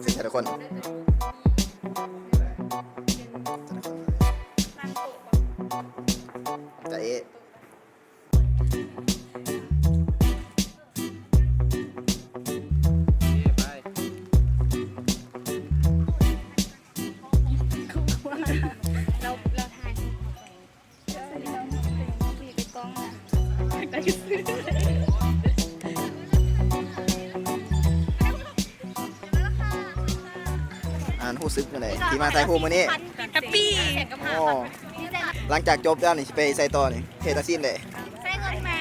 ໃສ່ແຕ່ລະຄົນ ແຕ່ລະຄົນ ຈາເອ ອັນ ຮູ້ສຶກຈັ່ງໃດທີ່ມາຖ່າຍຮູບມື້ນີ້? ແຮບປີ. ໂອ້ ຫຼັງຈາກຈົບແລ້ວນີ້ ຊິໄປໃສຕໍ່ນີ້? ເຮັດອາຊີບໃດ? ໃຊ້ເງິນແມ່.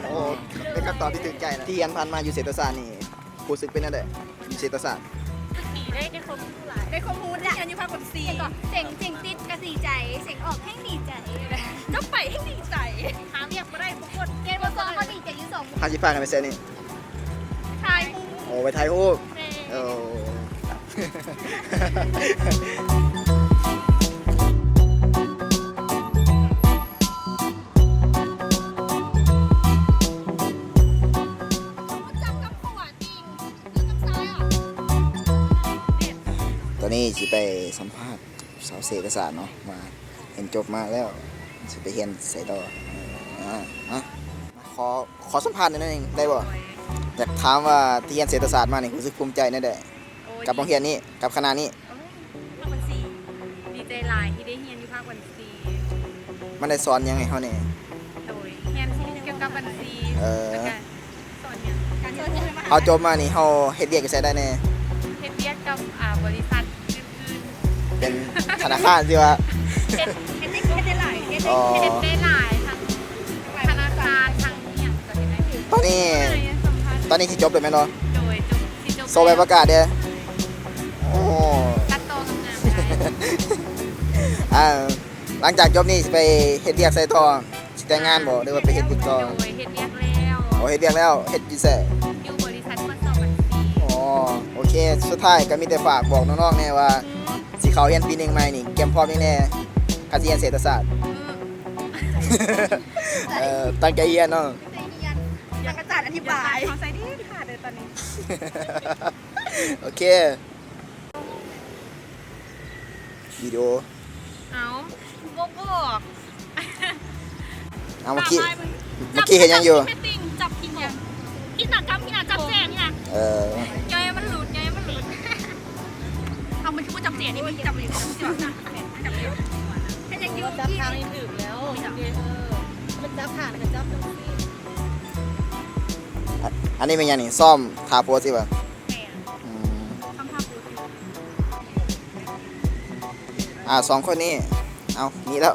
ໂອ້ ເປັນຄຳຕອບທີ່ຖືກໃຈນະ. ທີ່ຮຽນຜ່ານມາຢູ່ເສດຖະສາດນີ້ ຮູ້ສຶກເປັນແນວໃດ ເສດຖະສາດ? ຮູ້ສຶກດີເດ້ ໄດ້ຄວາມຮູ້ຫຼາຍ ໄດ້ຄວາມຮູ້ ໄດ້ຮຽນຢູ່ພາກບັນຊີ. ເສັງ ເສັງຕິດກໍດີໃຈ ເສັງອອກແຮ່ງດີໃຈ ຈະໄປແຮ່ງດີໃຈ ຫາວຽກບໍ່ໄດ້ ບໍ່ກົດ ຮຽນບໍ່ຊອກກໍດີໃຈຢູ່ສອງ. ເຮົາຊິພາກັນໄປໃສນີ້? ຖ່າຍຮູບ. ໂອ້ ໄປຖ່າຍຮູບ. ແມ່ນ. ໂອ້. ຕອນນີ້ຊິໄປສຳພາດສາວເສດຖະສາດເນາະ ວ່າຮຽນຈົບມາແລ້ວຊິໄປຮຽນໃສຕໍ່. ອາ ມາ ຂໍ ຂໍສຳພາດໜ້ອຍໜຶ່ງໄດ້ບໍ່? ຢາກຖາມວ່າທີ່ຮຽນເສດຖະສາດມານີ້ ຮູ້ສຶກພູມໃຈແນວໃດ ໂອ້ຍ ກັບໂຮງຮຽນນີ້ ກັບຄະນະນີ້? ໂອ້ຍ ພາກບັນຊີ ດີໃຈຫຼາຍທີ່ໄດ້ຮຽນຢູ່ພາກບັນຊີ. ມັນໄດ້ສອນຫຍັງໃຫ້ເຮົາແດ່? ໂດຍ ຮຽນຮູ້ກ່ຽວກັບບັນຊີ. ເອີ ແລ້ວກະສອນຫຍັງ? ເຮົາຈົບມານີ້ ເຮົາເຮັດວຽກຢູ່ໃສໄດ້ແດ່? ເຮັດວຽກກັບ ອ່າ ບໍລິສັດອື່ນໆ. ເປັນທະນາຄານຊິວ່າ? ເຮັດ ເຮັດໄດ້ ເຮັດໄດ້ຫຼາຍ ເຮັດໄດ້ ອໍ ເຮັດໄດ້ຫຼາຍ ທັງທະນາຄານ ທັງອີ່ຫຍັງກໍເຮັດໄດ້. ຕອນນີ້ ຕອນນີ້ຊິຈົບແລ້ວແມ່ນບໍ່? ໂດຍ ຈົບ ຊິຈົບ. ໂຊໃບປະກາດເດີ້. ໂອ້ ຕັດຕໍ່ງາມໆ ອ່າ ຫຼັງຈາກຈົບນີ້ຊິໄປເຮັດວຽກໃສຕໍ່? ຊິແຕ່ງງານບໍ່ ຫຼືວ່າໄປເຮັດວຽກຕໍ່? ໂດຍ ເຮັດວຽກແລ້ວ. ໂອ້ ເຮັດວຽກແລ້ວ ເຮັດຢູ່ໃສ? ຢູ່ບໍລິສັດກວດສອບບັນຊີ. ອໍ ໂອເຄ ສຸດທ້າຍກໍມີແຕ່ຝາກບອກນ້ອງໆແດ່ວ່າ ອືມ ຊິເຂົ້າຮຽນປີໜຶ່ງໃໝ່ນີ້ ກຽມພ້ອມຫຍັງແດ່ ຄັນຊິຮຽນເສດຖະສາດ? ອືມ ເອີ ຕັ້ງໃຈຮຽນເນາະ. ຕັ້ງໃຈຮຽນ ຟັງອາຈານອະທິບາຍ. ເຂົາໃສ່ດີຂາດເລີຍຕອນນີ້. ໂອເຄ ວິດີໂອ. ເອົ້າ ບໍ່ບອກ. ເອົາ ເມື່ອກີ້ ເມື່ອກີ້ເຮັດຫຍັງຢູ່? ຈັບຄິງ ຈັບຄິງຫຍັງ? ທີ່ໜ້າກຳ ທີ່ໜ້າຈັບແຈງນີ້ນະ. ເອີ ຢ່າໃຫ້ມັນຫຼຸດ ຢ່າໃຫ້ມັນຫຼຸດ. ເອົາ ມັນຄືບໍ່ຈັບແຈງນີ້ ມັນຈັບຢູ່ ຈັບຢູ່ ເຮັດຫຍັງຢູ່? ຈັບທາງນີ້ຖືກແລ້ວ. ເອີ ມັນຈັບຂາ ມັນຈັບຈັ່ງຊີ້. ອັນ ອັນນີ້ແມ່ນຫຍັງນີ້? ຊ້ອມທ່າໂພສຊິບໍ່? ແມ່ນ. ອືມ ຄຳຖາມ ອ່າ ສອງຄົນນີ້ ເອົາ ນີ້ແລ້ວ.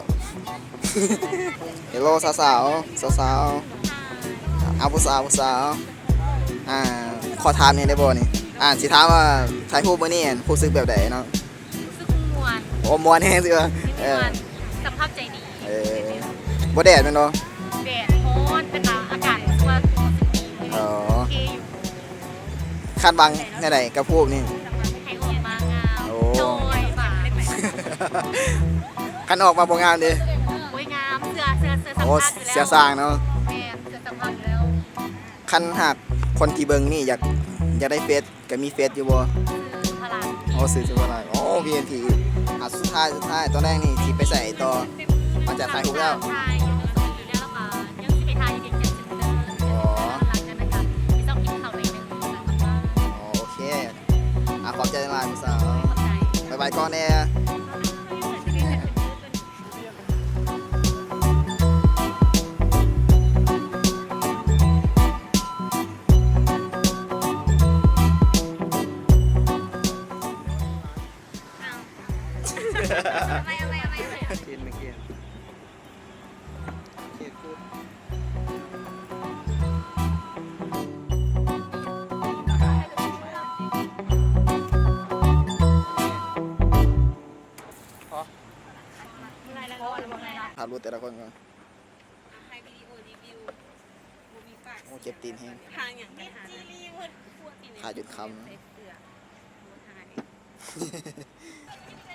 ເຮລໂລ ສາວໆ ສາວໆ ເອົາ ຜູ້ສາວ ຜູ້ສາວ ອ່າ ຂໍຖາມແດ່ໄດ້ບໍ່ນີ້? ອ່າ ຊິຖາມວ່າຖ່າຍຮູບມື້ນີ້ ອັນ ຮູ້ສຶກແບບໃດເນາະ? ຮູ້ສຶກມ່ວນ. ໂອ້ ມ່ວນແຮງຊິວ່າ. ເອີ ສະພາບໃຈດີ. ເອີ ບໍ່ແດດແມ່ນບໍ່? ແດດຮ້ອນ ແຕ່ກະອາກາດຮູ້ສຶກວ່າຮູ້ສຶກດີ. ອໍ ໂອເຄຢູ່. ຄາດຫວັງແນວໃດກັບຮູບນີ້? ໃຫ້ອອກມາງາມ. ໂອ້ ໂດຍ ຫວັງ. ຄັນອອກມາບໍ່ງາມເດ? ໂອ້ຍ ງາມ. ເຊື່ອ ເຊື່ອ ເຊື່ອສຳພາດຢູ່ແລ້ວ. ໂອ້ ເຊື່ອຊ່າງເນາະ. ແມ່ນ ເຊື່ອສຳພາດຢູ່ແລ້ວ. ຄັນຫາກຄົນທີ່ເບິ່ງນີ້ຢາກ ຢາກໄດ້ເຟສ ກະມີເຟສຢູ່ບໍ່? ຊື່ສຸພາລາ. ໂອ້ ຊື່ສຸພາລາ. ໂອ້ ວີໄອພີ. ອ່ະ ສຸດທ້າຍ ສຸດທ້າຍ ຕອນແລງນີ້ຊິໄປໃສຕໍ່? ຫຼັງຈາກຖ່າຍຮູບແລ້ວ. ຖ່າຍຢູ່ ຢູ່ແລ້ວ ແລ້ວກະຍັງຊິໄປຖ່າຍຢູ່ເວັງຈັນເຊັນເຕີ. ອໍ ຫຼັງຈາກນັ້ນກະຊິຊອກກິນເຂົ້າໜ້ອຍໜຶ່ງ ແລ້ວກະກັບບ້ານ. ອໍ ໂອເຄ. ອ່ະ ຂອບໃຈຫຼາຍໆ ຜູ້ສາວ. ຂອບໃຈ. ບາຍບາຍກ່ອນແດ່. ເອົາ ເອົາໃໝ່ ເອົາໃໝ່ ເອົາໃໝ່ ເອົາໃໝ່. ຖ້າຫຼຸດແຕ່ລະຄົນກ່ອນ. ໃຫ້ວິດີໂອຣີວິວ ບໍ່ມີປາກ. ໂອ້ ເຈັບຕີນແຮງ. ທາຫຍັງກະທາ ທາຈົນຄ່ຳ. ເ